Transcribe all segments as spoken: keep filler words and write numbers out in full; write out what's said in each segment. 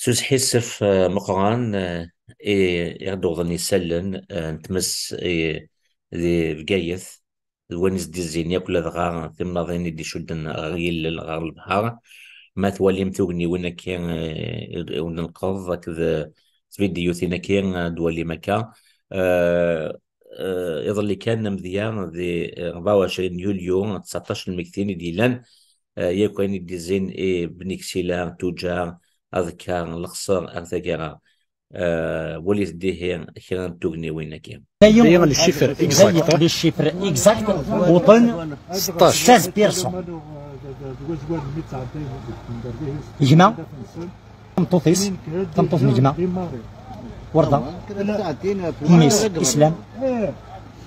S usḥissef, eh, meqqren, eh, i, i ɣ-d-wwḍen isallen, eh, n tmes, eh, di Bgayet, d wayen i s-d-izzin yakk, ladɣa timnaḍin i d-icudden ɣer yillel, ɣer lebḥer. Ma twalim tugniwin-agi, eh, i d-, i d-nenqeḍ akked, eh, tvidyutin-agi, eh, d-walim akka. Eh, eh, iḍelli kan, amedya di, eh, rebɛa u ɛecrin yulyu, tseɛṭac n lmegtin i d-yellan, eh, yakk ayen i d-izzin i Bni Ksila, Tuǧa, Aḍekkar, Lexṣer ar taggara. Eh, walit-d ihi kra n tugniwin-agi. D'ailleurs, les chiffres exacts, les chiffres exacts, وطن ستاش. Seize personnes. Gma, tameṭṭut-is, tameṭṭut n gma, Werḍa, mmi-s, Islam,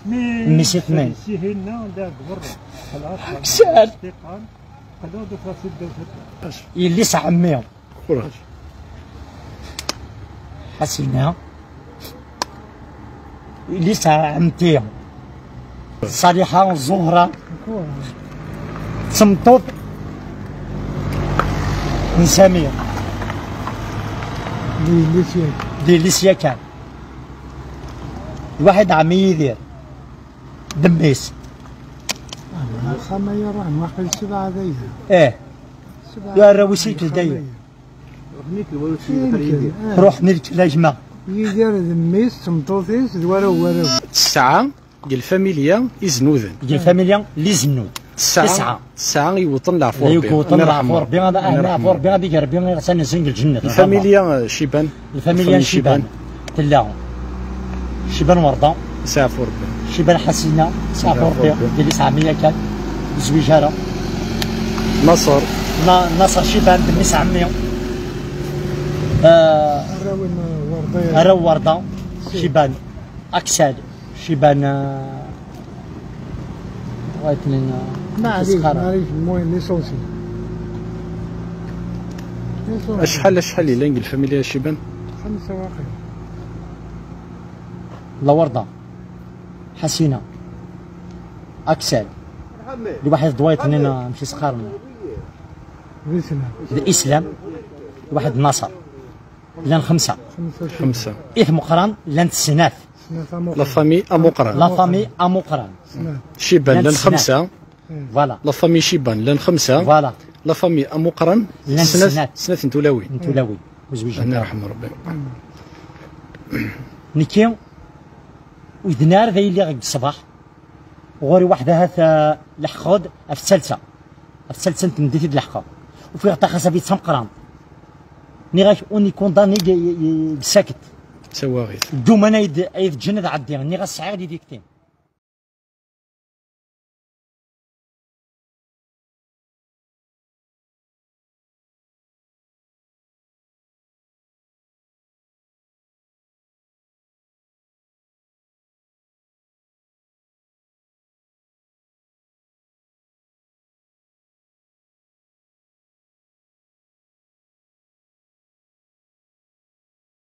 mmi-s itnin. Ksal. Yelli-s ɛemmi. Ḥasina. Yelli-s ɛemti. Ṣaliḥa, Zuhra. Tameṭṭut n Sami. Di yelli-s yakan. Di yelli-s yakan. Lwaḥid ɛemmi Yidir. D mmi-s. Axxam-a iruḥ, waqil sebɛa d aya. Eh. Sebɛa. Arraw-is i d aya. Yemken, eh. Ruḥen i lekla gma. Yidir d mmi-s, d tmeṭṭut-is, d warraw n warraw. Tesɛa deg lfamilya izennuden. Deg lfamilya n izennuden. Tesɛa, tesɛa. Tesɛa i yewwḍen leɛfu Rebbi. I yewwḍen leɛfu Rebbi, ad, ad, leɛfu Rebbi ad iger Rebbi iɣsan-nsen deg lǧennet. Lfamilya, eh, Ciban. Lfamilya n Ciban. Tella Ciban Werḍa. Saɛfu Rebbi. Ciban Ḥasina, Saɛfu Rebbi. Rebbi. Yelli-s ɛemmi yakan. Ur zwiǧ ara. Naṣer. Na-, Naṣer Ciban, d mmi-s ɛemmi. Ah, arraw n Werḍa. Arraw Werḍa. Si. Ciban. Aksal. Ciban, ah, Wa yetnin, ah, ما عليك، ما عليك، المهم l'essentiel. L'essentiel. Acḥal, acḥal yellan deg lfamilya Ciban? Xemsa waqil. Lawerḍa, Ḥasina, Aksal, lwaḥid d wa yetnin, ah, amek i s-qqaren? D Islam. D Islam, lwaḥid Naṣer. Llan xemsa. Xemsa. I tmeqqran llant snat. La famille Amuqran. La famille Amuqran. Snat. Ciban llan xemsa. Voilà. La famille Ciban llan xemsa. Voilà. La famille Amuqran llan snat. Snat n tulawin. N tulawin. Ur zwiǧen ara. Yerḥem Rebbi. Nekki, ur d-nɛar d ay lliɣ deg ṣṣbeḥ. Ɣur-i waḥed ahat, ah, leḥqeɣ-d ɣef tsalsa. Ɣef tsalsa n tmeddit i d-leḥqeɣ. Ufiɣ taxasabit d tameqqrant. Nniɣ-ak, on est condamné deg, deg, deg sakket. D tawaɣit. Dduman ay d-, ay d-ǧǧan ad ɛeddiɣ. Nniɣ-as sɛiɣ les victimes.